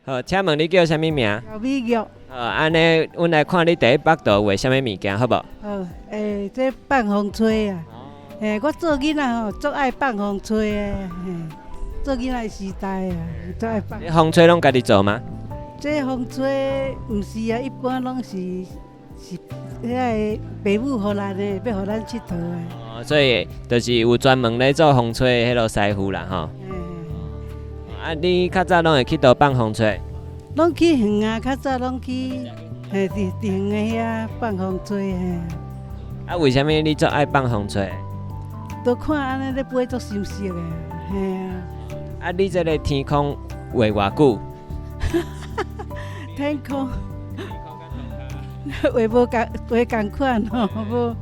好，請問你叫啥物名？小美玉。好，按呢，阮來看你第一幅圖畫啥物物件，好無？好，這放風吹啊！我做囡仔吼，足愛放風吹的，嘿，做囡仔時代啊，足愛放。你風吹攏家己做嗎？這風吹毋是啊，一般攏是遐个爸母予咱的，欲予咱𨑨迌的。哦，所以就是有專門咧做風吹的彼个師傅啦，吼。啊，你較早攏會去佗放風吹？攏去遠啊，較早攏去，嘿，佇遠的遐放風吹嘿。啊，為啥物你足愛放風吹？都看按呢咧飛足心適的，嘿啊。啊，你這个天空畫偌久？天空畫無仝畫仝款吼，無。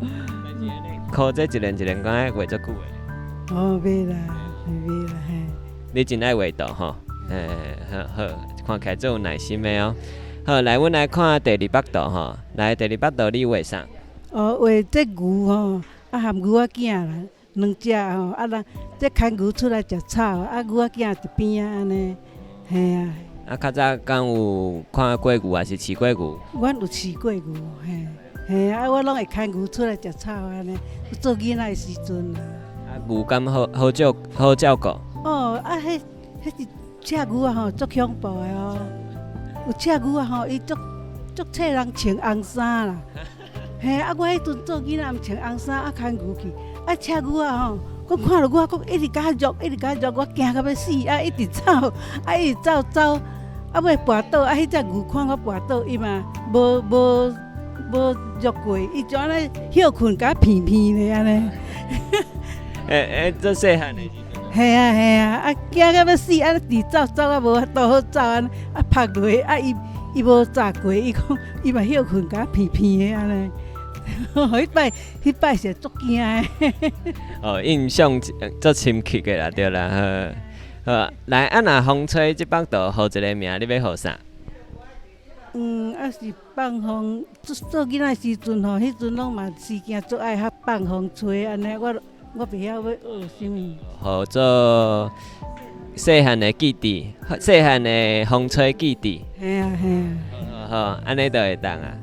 靠這一輪一輪，敢愛畫足久的。哦，袂啦，袂啦，嘿。你真愛畫圖吼，好好，看起來足有耐心的哦。好，來，阮來看第二幅圖吼。來，第二幅圖你畫啥？哦，畫這牛吼，啊含牛仔囝啦，兩隻吼，啊人這牽牛出來食草，啊牛仔囝佇邊仔按呢，嘿啊。啊，較早敢有看過牛，抑是飼過牛？阮有飼過牛，嘿，嘿啊，我攏會牽牛出來食草按呢，做囡仔的時陣啊。啊，牛敢好好照好照顧？哦，啊，彼彼是赤牛仔吼，足恐怖的哦。有赤牛仔吼，伊足足揣人穿紅衫啦。嘿，啊，我彼陣做囡仔，毋穿紅衫，啊，牽牛去，啊，赤牛仔吼，閣看著我，閣一直共我虐，一直共我虐，我驚甲欲死，啊，一直走，啊，一直走走，啊，尾跋倒，啊，彼隻牛看我跋倒，伊嘛無無無虐過，伊就按呢歇睏，共我鼻鼻咧按呢。欸欸，足細漢的時陣。嘿啊嘿啊，啊驚甲欲死，啊直走走啊無法度好走按呢，啊趴落，啊伊伊無閘過，伊講伊嘛歇睏，共我鼻鼻的按呢。彼擺彼擺是足驚的。哦，印象足深刻的啦，對啦，好，好，來，啊若風吹這幅圖予一个名，你欲予啥？嗯，啊是放風，做做囡仔時陣吼，彼陣攏嘛時驚足愛較放風吹按呢，我我袂曉欲學啥物。予做細漢的記憶，細漢的風吹記憶。嘿啊嘿啊。好，按呢就會當啊。